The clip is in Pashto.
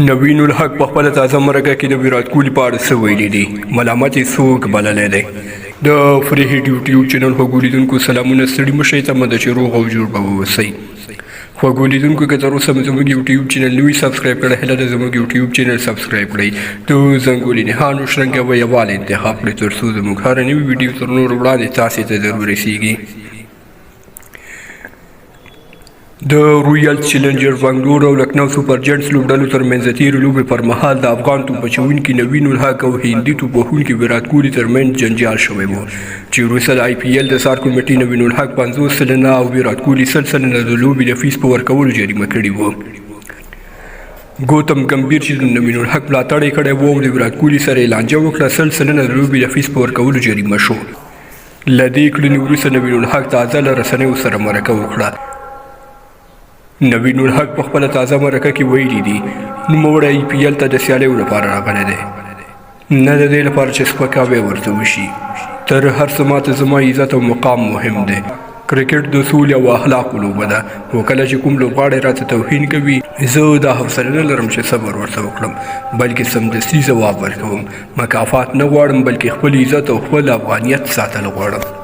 نوین الحق په خپله تازه مرکه کې د ویرات کوهلي په اړه څه ویلي دي؟ ملامت یې څوک بللی دی؟ د فري هیټ یوټیوب چینل خوږو لیدونکو سلامونه، ستړي مه شئ، تمه ده چې روغ او جوړ به واوسئ. خوږو لیدونکو که تر اوسه مو زموږ یوټیوب چینل نه وي سبسکرایب کړی، هیله ده زموږ یوټیوب چینل سبسکرایب کړئ، د زنګولي نښان وشرنګوئ او ال انتخاب کړئ تر څو زموږ هره نوې ویډیو تر نورو وړاندې تاسې ته در ورسیږي. د رویال چیلنجر بنګلور او لکنو سوپر جینټس لوبډلو ترمنځ د تېرې لوبې پر مهال د افغان توپ اچوونکي نوین الحق او هندي توپ وهونکي ویرات کوهلي ترمنځ جنجال شوی و چې وروسته د آی پي ایل د څار کمېټې نوین الحق 50% او ویرات کوهلي 100% د لوبې د فیس په ورکولو جریمه کړي وو. ګوتم ګمبیر چې د نوین الحق ملاتړ یې کړی و او د ویرات کوهلي سره یې لانجه وکړه، 100% د لوبې د فیس په ورکولو جریمه شو. له دې کړنې وروسته نوین الحق تازه له رسنیو سره مرکه وکړه. نوین الحق په خپله تازه مرکه کې ویلي دي، نوموړی ای پي ایل ته د سیالیو لپاره راغلی دی، نه د دې لپاره چې سپکاوی ورته وشي. تر هر څه ماته زما عزت او مقام مهم دی. کرکټ د سولې او اخلاقو لوبه ده، خو کله چې کوم لوبغاړی راته توهین کوي، زه دا حوصله نه لرم چې صبر ورته وکړم، بلکې سمدستي ځواب ورکوم. مکافات نه غواړم، بلکې خپل عزت او خپل افغانیت ساتل غواړم.